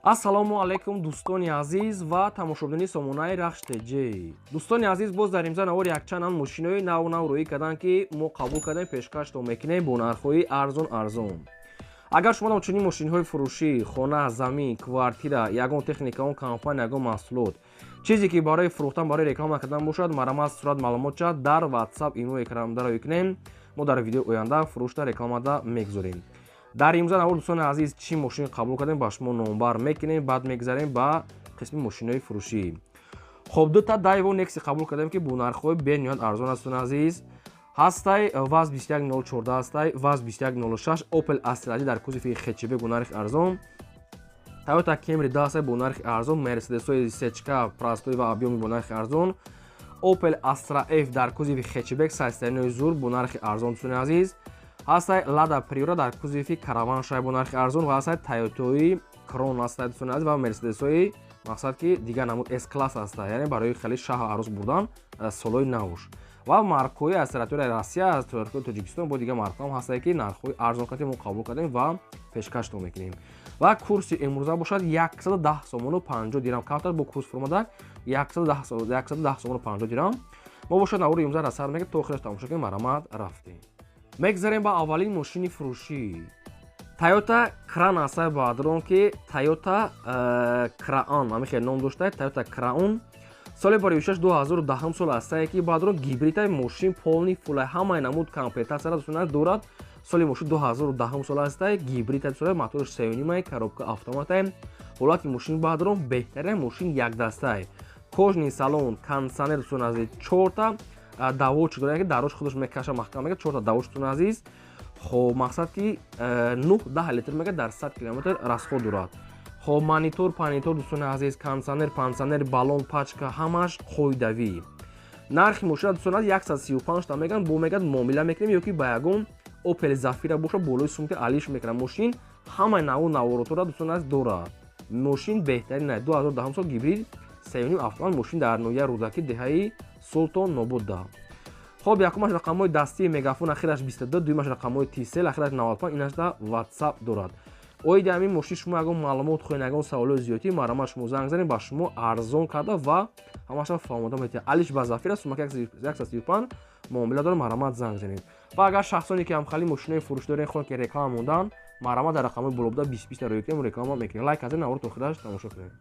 Ассалому алайкум, дӯстони азиз ва тамошобинони сомонаи Рахш ТЖ. Дӯстони азиз, боз дар имза навор якчанд мошинои наву нав рӯӣ карданд, ки мо қабул кардем, пешкаштон мекунем бо нархҳои арзон арзон. Агар шумо чунин мошинҳои фурӯшӣ, хона, замин, квартира, ягон техника, он компания, ягон маҳсулот, чизе ки барои фурӯхтан, барои реклама кардан бошад, марҳамат, сурат, маълумотча дар WhatsApp, имо, экран дароӣ кунем. Мо дар видеои оянда фурӯшта, рекламада мегузорем. Дар имза навор, дӯстони азиз, чӣ мошин қабул кардем, ба шумо номбар мекунем, баъд мегузарем ба қисми мошинои фурӯшӣ. Хоб, дута Дайво Некси қабул кардем, ки бо нархҳои бениҳоят арзон аст, дӯстони азиз. Ҳастай ВАЗ 21014, ҳастай ВАЗ 2106, Opel Astra дар кузови хэтчбек бо нархи арзон, Toyota Camry 10 бо нархи арзон, Mercedes сечка простой ва объёмный бо нархи арзон, Opel Astra F дар кузови хэтчбек, состояние зур, бо нархи арзон, дӯстони азиз. Ҳастай Лада Приора дар кузови караван шай бо нархи арзон ва ҳастай Тойотаи Крон ҳастай, дӯстони азиз, ва Мерседесҳои, мақсад ки, дигар намуд С класс ҳастай, яъне барои хеле шаҳу арӯс бурдан солҳои навш, ва маркҳои аз территорияи Россия, аз территорияи Тоҷикистон, бо дигар маркҳоам ҳастае, ки нархҳои арзон кати мо қабул кардем ва пешкаштон мекунем. Ва курси имрӯза бошад 110 сомону 50 дирам. Камтар бо курс фуромада, 110 сомону 50 дирам. Мо бошад навори имрӯза сар мекунем, то охираш тамошо кунем. Марҳамат, рафтем. Мегзарем ба аввалин мошини фурӯшӣ. Тойота Кран ҳастай, баъдрон ки Тойота Краун, ҳамин хел ном дошта, Тойота Краун, соли барои 2010 сол ҳастае, ки баъдрон гибридай, мошин полный фулай, ҳамаи намуд комплектатсияра, дӯстона, дорад. Соли мошин 2010 сол ҳастай, гибрид, моторш сеюнимай, коробка автоматай. Ҳолати мошин, баъдрон, беҳтарин, мошин якдастай, кожаный салон, кондитсионер, дӯстони азиз, чорта доводчик дорад, ки дарош худаш мекаша, маҳкам мека, чорта доводчик, дӯстони азиз. Хоб, мақсад ки 9-10 литр мега дар 100 километр расход дорад. Хоб, монитор панитор, дӯстони азиз, кондитсионер пансионер, баллон, пачка, ҳамаш қоидавӣ. Нархи мошина, дӯстони азиз, 135 та меган, бо меган муомила мекунем, ё ки ба ягон Опел Зафира боша, болои сумка алиш мекунам. Мошин ҳамаи наву наворотора, дӯстони азиз, дорад. Мошин беҳтарин, 2010 сол, гибрид, сеюним автомат. Мошин дар ноҳияи Рӯдакӣ, деҳаи Султон Нобудда. Хоб, якумаш рақамҳои дастии Мегафон, ахираш 22, дуюмаш рақамҳои Тисел, ахираш 95, инашда WhatsApp дорад. Оиди ҳамин мошин шумо ягон маълумот хоҳед, ягон саволои зиёдтӣ, марҳамат, шумо занг занед, ба шумо арзон карда ва ҳамаша фаҳмода метиҳад. Алиш ба Зафира, сумака 135 муомила дорад, марҳамат, занг занед. Ва агар шахсоне ки ҳамхали мошинои фурӯш доред, хоҳед ки реклама мондан, марҳамат, дар рақамҳои боло буда 20 20 рӯй кунем, реклама мекунем. Лайк кардем, навор то охираш тамошо кунед.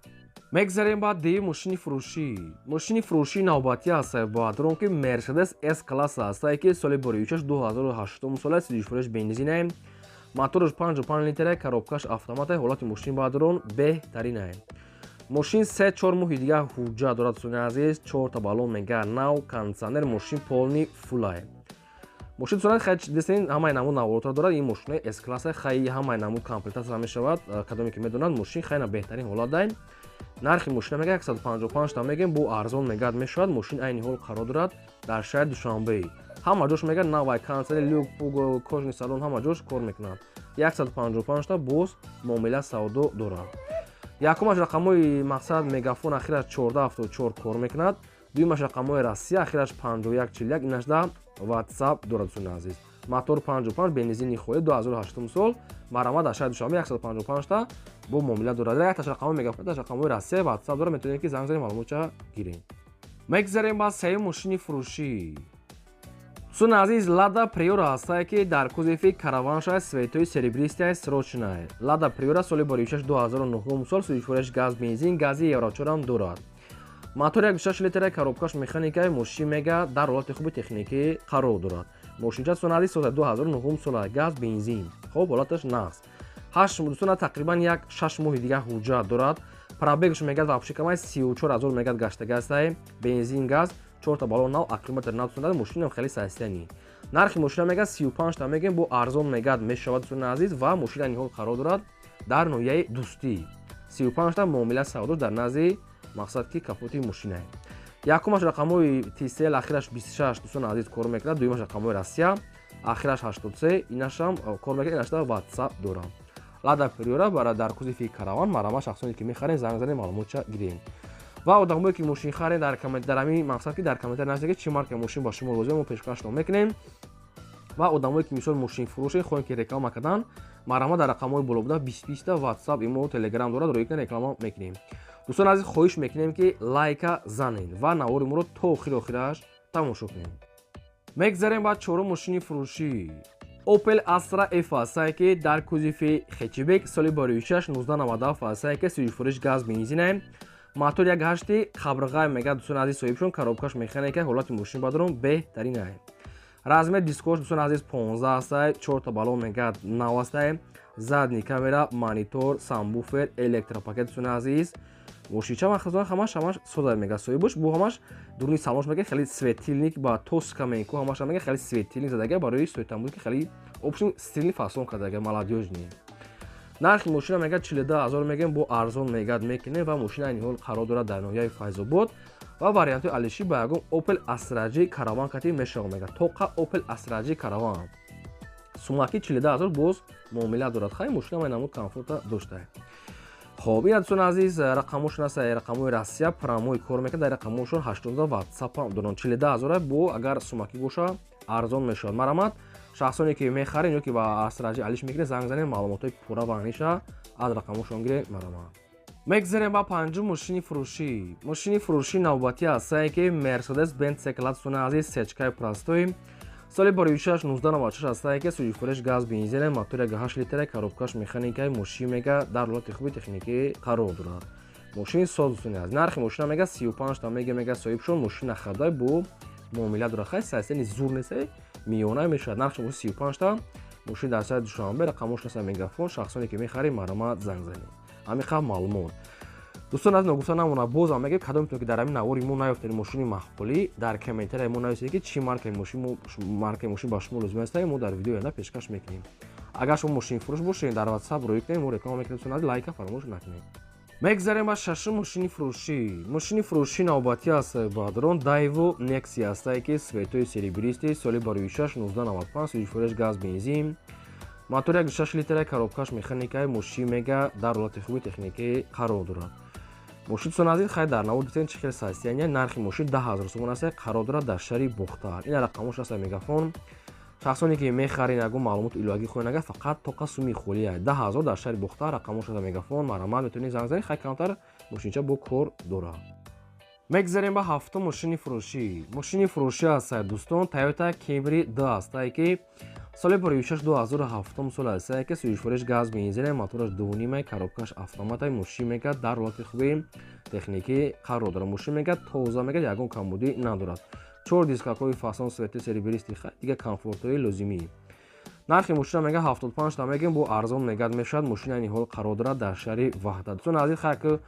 Мегзарем ба дуюм мошини фурӯшӣ. Мошини фурӯшии навбатӣ ҳастае, баъдрон ки Мерседес С класс ҳастае, ки соли борӯишаш 2008 сола, сидишфуреш бензинае, мотораш 5,5 литра, коробкаш автоматае. Ҳолати мошин, баъдрон, беҳтаринае. Мошин 3-4 моҳи дигар ҳуҷҷат дорад, дӯстони азиз. Чорта баллон мега нав, кондитсионер, мошин полный фулае. Мошин, дӯстони, хай десен, ҳамаи намуд наворотро дорад. Ин мошинои С класса хай ҳамаи намуд комплектатсия мешавад, кадоме ки медонад, мошин хайна беҳтарин ҳолат дай. Нархи мошина мега 155 та мегем, бо арзон мегад мешавад. Мошин айни ҳол қарор дорад дар шаҳри Душанбе. Ҳама ҷош мега навай, кондитсионер, люк, пуг, кожаный салон, ҳама ҷош кор мекунад. 155 та, боз муомила савдо дорад. Якумаш рақамҳои, мақсад, Мегафон, ахираш 1474 кор мекунад. Дуюмаш рақамҳои Россия, ахираш 5141, инашда WhatsApp дорад, дӯстони азиз. Мотор 5,5, бензини холи, 2008 сол. Марҳамат, дар шаҳри Душанбе 155 та, бо муомила дорад. Якташ рақамҳои Мегафон, якташ рақамҳои Россия, WhatsApp дорад. Метавонед ки занг занед, маълумотча гирем. Мегзарем ба сеюм мошини фурӯшӣ. Дӯстони азиз, Лада Приора ҳастае, ки дар кузови караван шай, цветои серебристая, срочная. Лада Приора, соли боришаш 2009 сол, сӯзишвориш газ, бензин, гази еврочорам дорад. Мотор 1,6 литра, коробкаш механикаи. Мошин мега дар ҳолати хуби техникӣ қарор дорад. Мошинча, дӯстони азиз, соли 2009 сола, газ, бензин. Хоб, ҳолаташ нағз. Ҳашт, дӯстона, тақрибан як 6 моҳи дигар ҳуҷҷат дорад. Пробегш мегад вообще камай, 34 ҳазор мегад гаштагастай, бензин, газ, чорта баллон нав, аккумулятор нав, дӯстони, мошинам хеле состояние. Нархи мошина мегад 35 та мегем, бо арзон мегад мешавад, дӯстони азиз. Ва мошина ниҳол қарор дорад дар ноҳияи Дӯстӣ. 35 та, муомила савдо дар назди, мақсад ки, капоти мошинае. Якумаш рақамҳои Тисел, ахираш 26, дӯстони азиз, кор мекунад. Дуюмаш рақамҳои Россия, ахираш 83, инашам кор мекунад, инашда WhatsApp дорам. Лада Приора бара дар кузови караван. Марҳамат, шахсоне ки мехарем, занг занед, маълумотча гирем. Ва одамое ки мошин харем, дар дар ҳамин, мақсад ки, дар комментар нависед, ки чӣ марка мошин ба шумо лозим, мо пешкаштон мекунем. Ва одамое ки мисол мошинфурӯше, хоҳем ки реклама кардан, марҳамат, дар рақамҳои боло буда 20 20 WhatsApp, имо, Telegram дорад, рӯи кунед, реклама мекунем. Дӯстони азиз, хоҳиш мекунем, ки лайка занед ва навори моро то охири охираш тамошо кунем. Мегзарем ба чорум мошини фурӯшӣ. Opel Astra F ҳастае, ки дар кузови хэтчбек, соли 2006, 1997 ҳастае, ки сӯзишфурӯш газ, бензине, мотор 1.8 қабрғай мега. Дӯстони азиз, соҳибшон, коробкаш механика, ҳолати мошин бадрон беҳтаринае. Размер дискош, дӯстони азиз, 15 ҳастае, чорта балон мега нав ҳастае, задний камера, монитор, сабвуфер, электропакет. Дӯстони азиз, мошинча махсусан ҳамаш сода мега соҳибош, бу ҳамаш дуруни салонш мега хеле светильник ба тоска менку, ҳамаш мега хеле светильник задага барои сӯйтамбуд, ки хеле общем стильный фасон кардага, молодёжный. Нархи мошина мега 42 000 мегем, бо арзон мегад мекунем. Ва мошина айни ҳол қарор дорад дар ноҳияи Файзобод ва вариантҳои алиши ба ягон Opel Astra J Караван кати мешавад мега. Тоқа Opel Astra J Караван сумаки 42 000 боз муомила дорад. Хай, мошина май намуд комфорта доштае. Хоб, ин, дӯстони азиз, рақамошон аст, рақамҳои Россия, прямой кор мекунад. Дар рақамҳошон 80 WhatsApp ҳам доранд. 42 000 бо агар сумакӣ боша, арзон мешавад. Марҳамат, шахсоне ки мехарен ё ки ба Astra J алиш мекунед, занг занед, маълумотҳои пурра ва аниша аз рақамҳошон гиред, марҳамат. Мегзарем ба панҷум мошини фурӯшӣ. Мошини фурӯшӣ навбатӣ ҳастае, ки Mercedes Benz C-Class, дӯстони азиз, сечкаи простой, соли 2006, 1996 ҳастае, ки сӯзишфурӯш газ, бензине, мотор 1.8 литра, коробкаш механикаи. Мошин мега дар ҳолати хуби техникӣ қарор дорад. Мошин соз, дӯстони азиз. Нархи мошина мега 35 та мега соҳибшон. Мошина хадай бо муомила дорад. Хай, сайсени зур несе, миёна мешавад. Нархи мошин 35 та. Мошин дар шаҳри Душанбе, рақамош наста Мегафон. Шахсоне ки мехаред, марҳамат, занг занед. Ҳамин маълумот, дӯстон, аз ногуфта намонад, бозам мегӯем, кадомтон ки дар ҳамин навори мо наёфтед мошини маъқулӣ, дар комментарияи мо нависед, ки чӣ маркаи мошин ба шумо лозим аст, мо дар видеои оянда пешкаш мекунем. Агар шумо мошинфурӯш бошед, дар WhatsApp рӯй кунед, мо реклама мекунем. Дӯстон, лайка фаромӯш накунед. Мегзарем ба шашум мошини фурӯшӣ. Мошини фурӯшӣ навбатӣ аст баъдрон Daewoo Nexia ҳастае, ки цветои серебристый, соли 2006, 1995, сӯзишфурӯш газ, бензин, мотор 1.6 литра, коробкаш механикаи. Мошин мега дар ҳолати хуби техникӣ қарор дорад. Мошин, дӯстон азиз, хай, дар навор дидем, чӣ хел состояние. Нархи мошин 10 000 сомон аст, қарор дорад дар шаҳри Бохтар. Ин рақамош аст Мегафон. Шахсоне ки мехарен, ягон маълумоти иловагӣ хоҳед, агар фақат тоқа суми холия 10 000, дар шаҳри Бохтар, рақамош аст Мегафон, марҳамат, метавонед занг занед. Хай, камтар мошинча бо кор дорад. Мегзарем ба ҳафтум мошини фурӯшӣ. Мошини фурӯшӣ аст, дӯстон, Toyota Camry 2 ҳастае, ки соли 2006, 2007 сол ҳастае, ки сӯзишфурӯш газ, бензине, мотораш 2.5, коробкаш автоматай. Мошин мега дар ҳолати хуби техникӣ қарор дорад. Мошин мега тоза, мега ягон камбудӣ надорад. Чор дискакҳои фасон, цвети серебристый, дигар комфортҳои лозимӣ. Нархи мошина мега 75 та мегем, бо арзон мегад мешавад. Мошина айни ҳол қарор дорад дар шаҳри Ваҳдат. Дӯстони азиз, хай, ки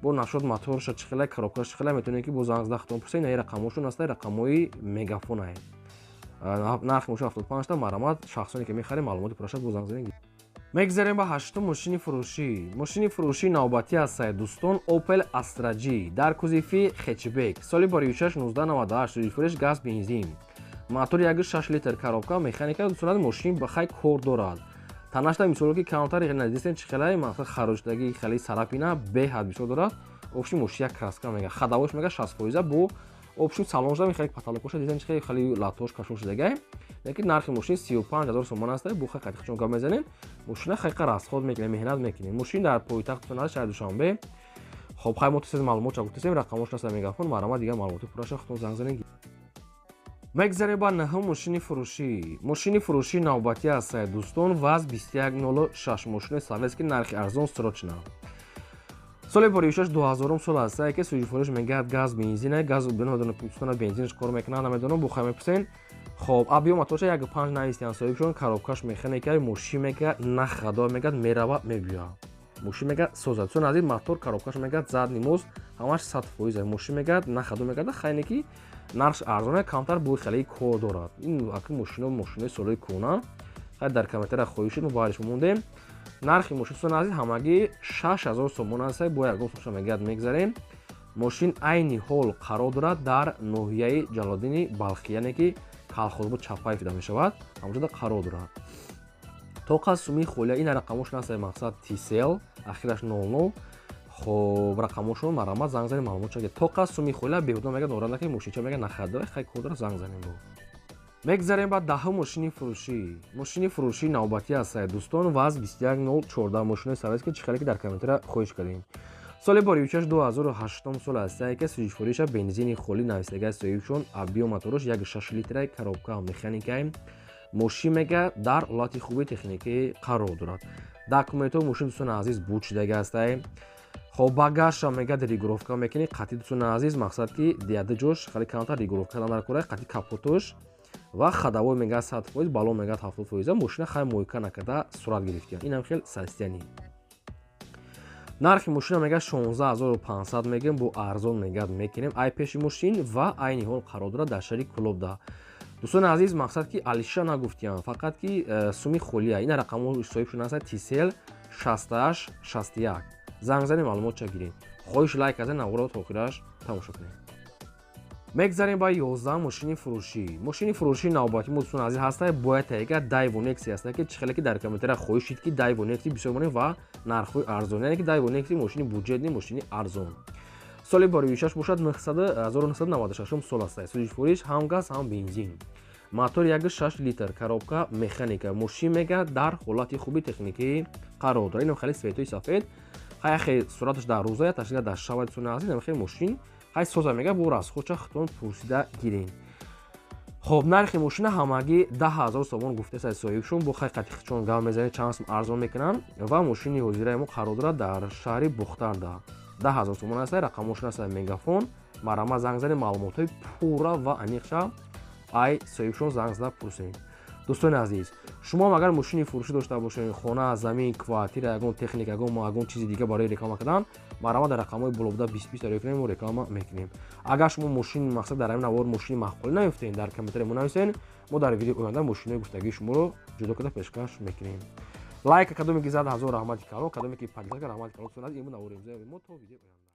бо нашод моторша чӣ хела, коробкаш чӣ хела, метавонед ки бо занг зада худтон пурсед. Ин рақамҳошон аста, рақамҳои Мегафонае. Нархи мошина 75 та. Марҳамат, шахсоне ки мехаред, маълумоти пурраша бо занг занед. Мегзарем ба ҳаштум мошини фурӯшӣ. Мошини фурӯшӣ навбатӣ ҳастае, дӯстон, Opel Astra J дар кузови хэтчбек, соли 2006, 1998, сӯзишфурӯш газ, бензин, мотор 1.6 литр, коробка механика. Дӯстон, мошин ба хай кор дорад. Танашта мисоло ки камтар надистем, чӣ хелай мақсад хароҷдагӣ, хеле царапина беҳад бисёр дорад. Общем, мошин як краска мега, ходовош мега 60%, бо общем салоншда мехеле потолокоша дидем, чӣ хеле латош кашон шудагай. Лекин нархи мошин 35 000 сомон аст. Бо хай қатиқчон гап мезанем, мошина хайқа расход мекунем, меҳнат мекунем. Мошин дар пойтахт, шаҳри Душанбе. Хоб, хай, мо тез маълумот ча гуфтесем, рақамош наста Мегафон. Марҳамат, дигар маълумоти пурраша худтон занг занед. Мегзарем ба наҳум мошини фурӯшӣ. Мошини фурӯшӣ навбатӣ аст, дӯстон, ВАЗ 2106, мошини советский, нархи арзон срочно, соли 2006, 2000 сол аст, ки сӯзишфурӯш мегӯяд газ, бензина, газ намедонам, бензинаш кор мекунад, намедонам, бухай мепурсен. Хоб, объём моторша 1.5 навистиян соҳибшон, коробкаш механика. Мошин мегӯяд на хадо мегӯяд, мерава, мебиёяд. Мошин мегӯяд созад. Чун аз ин мотор, коробкаш мегӯяд, задний мост, ҳамаш 100%. Мошин мегӯяд на хадо мегӯяд, хайне ки нархш арзона, камтар бо хеле кор дорад. Ин аки мошино мошинои солои кӯна. Хай, дар комментария хоҳиш шуд, мо бариш мондем. Нархи мошин, дӯстони азиз, ҳамагӣ 6000 сомон аст. Бо ягон сумша мегӯяд мегзарем. Мошин айни ҳол қарор дорад дар ноҳияи Ҷалолиддини Балхӣ, яъне ки колхозбо Чапаев дида мешавад, ҳамонҷода қарор дорад. Тоқа суми холия. Ин рақамош наста мақсад Тисел, ахираш 00. Хоб, рақамошон, марҳамат, занг занед, маълумот чаги. Тоқа суми холия беҳуда мегӯяд норада, ки мошинча мегӯяд нахарда, хай, кор дорад, занг занем. Бо Мегзарем ба 10-ум мошини фурӯшӣ. Мошини фурӯшии навбатӣ ҳастае, дӯстон, ВАЗ 21014, мошинои советский, чӣ хеле ки дар комментария хоҳиш кардем. Соли борибишаш 2008 сол ҳастае, ки сӯзишвориша бензини холӣ нависдагай соҳибшон. Объём мотораш 1,6 литра, коробка механикай. Мошин мега дар ҳолати хуби техникӣ қарор дорад. Документҳои мошин, дӯстони азиз, буд шудага ҳастае. Хоб, багажша мега регулировка мекунӣ қатъи, дӯстони азиз, мақсад ки диада ҷош хеле камтар регулировка кардан дар кора, қатъи капотош ва ходовой мега 100%, балон мега 70%. Мошина хай мойка накарда сурат гирифтиян, инам хел состояние. Нархи мошина мега 16 500 мегем, бо арзон мегад мекунем. Ай пеши мошин ва айни ҳол қарор дорад дар шаҳри Кӯлобда. Дӯстони азиз, мақсад ки алиша нагуфтиям, фақат ки суми холия. Ина рақамҳо соҳиб шуда аст: Тисел 68 61. Занг занем, маълумотча гирем. Хоҳиш лайк азен, наворо то охираш тамошо кунем. Мегзарем ба 11 мошини фурӯшӣ. Мошини фурӯшии навбатӣ мо, дӯстони азиз, ҳаста бояд таига Дайву Некси ҳаста, ки чӣ хеле ки дар комментария хоҳиш шид, ки Дайву Некси бисёр монем ва нархҳои арзон, яъне ки Дайву Некси мошини бюджетный, мошини арзон. Соли борибишаш бошад 1996 сол аста. Сӯзишвориш ҳам газ, ҳам бензин, мотор 1,6 литр, коробка механика. Мошин мега дар ҳолати хуби техникӣ қарор дорад. Инам хеле светои сафед, хай сураташ дар рӯза, ташкила дар шава. Дӯстони азиз, инам хеле мошин хай соза, мега бо расходча худтон пурсида гирем. Хоб, нархи мошина ҳамагӣ 10 000 сомон гуфтеса соҳибшон, бо хай қати чон гап мезанед, чанд сум арзон мекунанд. Ва мошини ҳозираи мо қарор дорад дар шаҳри Бухтарда. 10 000 сомон аста. Рақамошин аста Мегафон, марама занг занед, маълумотҳои пурра ва аниқша ай соҳибшон занг зада пурсем. Дӯстони азиз, шумо агар мошини фурӯшӣ дошта бошед, хона, замин, квартира, ягон техника, ягон чизи дига барои реклама кардан, марама дар рақамҳои болобуда 20 20 дарё кунем, мо реклама мекунем. Агар шумо мошин, мақсад, дар ҳамин навор мошини маъқулӣ наёфтем, дар комментария мо нависен, мо дар видеои оянда мошинои гуфтагии шуморо ҷудо карда пешкаш мекунем. Лайка кадоме ки зад, ҳазор раҳмати калон, кадоме ки подписка, раҳмати калон. Ин буд навори мо. То видеои оянда.